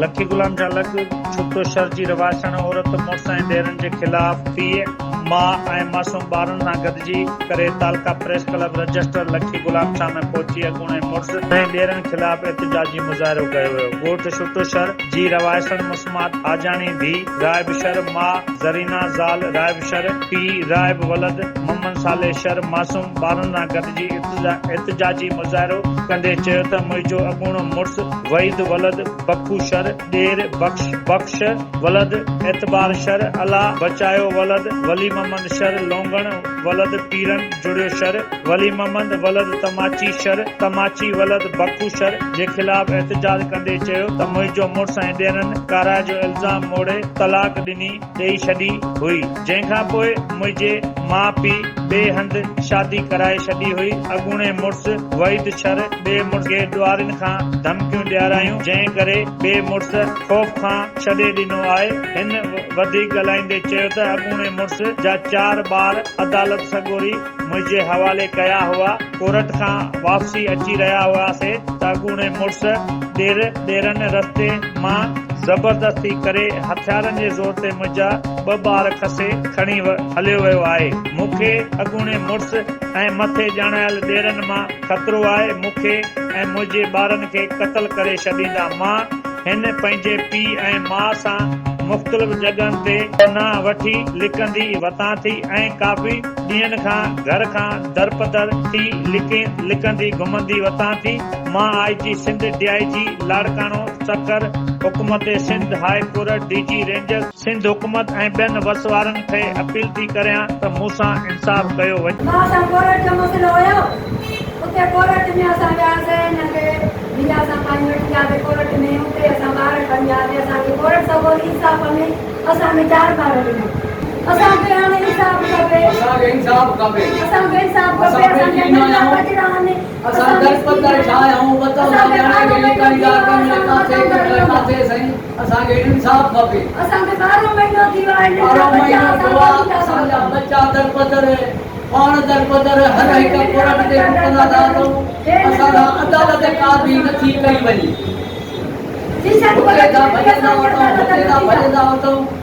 لکي غلام شاهه لڳ ڇٽو شھر جي رھواسڻ عورت مڙس ۽ ڏيرن جي خلاف پيء، ماء ۽ معصوم ٻارن سان گڏجي ڪري تعلقه پريس ڪلب رجسٽر لکي غلام شاهه ۾ پهچي اڳوڻي مڙس ۽ ڏيرن خلاف احتجاجي مظاهرو ڪيو ويو. ڳوٺ ڇٽو شھر جي رھواسڻ مسمات حاجاڻي ڌيء رائب شھر، ماء زرينا زال رائب شھر، پيء رائب ولد محمد صالح شھر معصوم ٻارن سان گڏجي احتجاجي مظاهرو ڪندي چيو ته منهنجو اڳوڻو مڙس وحيد ولد بکو شر، ڏير بخش بخش ولد اعتبار شر، الله بچايو ولد ولي محمد شر، لونگڻ ولد پيرن جڙيو شر، ولي محمد ولد تماچي شر، تماچي ولد بکو شر جي خلاف احتجاج ڪندي چيو ته منهنجو مڙس ۽ ڏيرن ڪارائي جو الزام موڙي طلاق ڏني. ڏئي ڇڏي هئي، جنهن کان پوء منهنجي ماء پيء ٻئي هنڌ شادي ڪرائي ڇڏي هئي. اڳوڻي مڙس وحيد شر ٻئي مڙس کي ڏوهارين کان ڌمڪيون ڏيارايون، جنهن ڪري ٻئي مڙس خوف کان ڇڏي ڏنو آهي. هن وڌيڪ ڳالهائيندي چيو ته اڳوڻي مڙس جا چار ٻار عدالت سڳوري منهنجي حوالي ڪيا هئا، ڪورٽ کان واپسي اچي رهيا هئاسي ته اڳوڻي مڙس ڏير ڏيرن رستي مان زبردستي ڪري هٿيارن جي زور تي منهنجا ٻه ٻار کسي کڻي هليو ويو آهي. مون کي اڳوڻي مڙس ۽ مٿي ڄاڻايل ڏيرن مان خطرو آهي، مون کي ۽ منهنجي ٻارن کي قتل ڪري ڇڏيندا. مان هن پنهنجي پيء ۽ ماء سان مختلف جڳهن تي پناهه وٺي لڪندي وتان ٿي ۽ ڪافي ڏينهن کان گهر کان درپدر ٿي لڪي لڪندي گهمندي وتان ٿي. مان I G Sindh, D I G Larkana, Sukkur, حڪومت Sindh high court, D G rangers, Sindh حڪومت ۽ ٻين وس وارن کي اپيل ٿي ڪريان ته مون سان انصاف ڪيو وڃي. مان سان ڪورٽ جو مسئلو هيو اتي ڪورٽ ۾ اسان وياسي هن کي ڌيء اسان پنهنجي وٺي وياسي ڪورٽ ۾ اتي اسان ٻار کڻي وياسي اسان کي ڪورٽ سڳوري انصاف ۾ اسان کي چار ٻار ڏنا اسان کي هاڻي انصاف کپي اسان کي انصاف کپي اسان کي انصاف کپي اسان اسان بي جا دين ننڍا آهيون ٻچڙا آهن اسان در پدر ڇا آهيون وتون ٿا نياڻي کي لڪائيندا ڪنهن مهل ڪاٿي ڪنهن مهل ڪاٿي سائين اسان کي انصاف کپي اسان کي ٻارهون مهينو ٿي ويو آهي ننڍا ٻارهون ٻچا مهينو اسان ٿيو آهي وٺي ٿا اسان جا سگهون ٻچا در پدر پاڻ در پدر هر اسان هڪ جا ننڍڙا ڪورٽ تي ٻچا در رڪندا ٿا پدر اچون هي اسان ننڍڙو سان عدالت ڪا به نٿي ڪئي وڃي جي هتي ٿا ڀڄندا وتون هتي ٿا ڀڄندا وتون.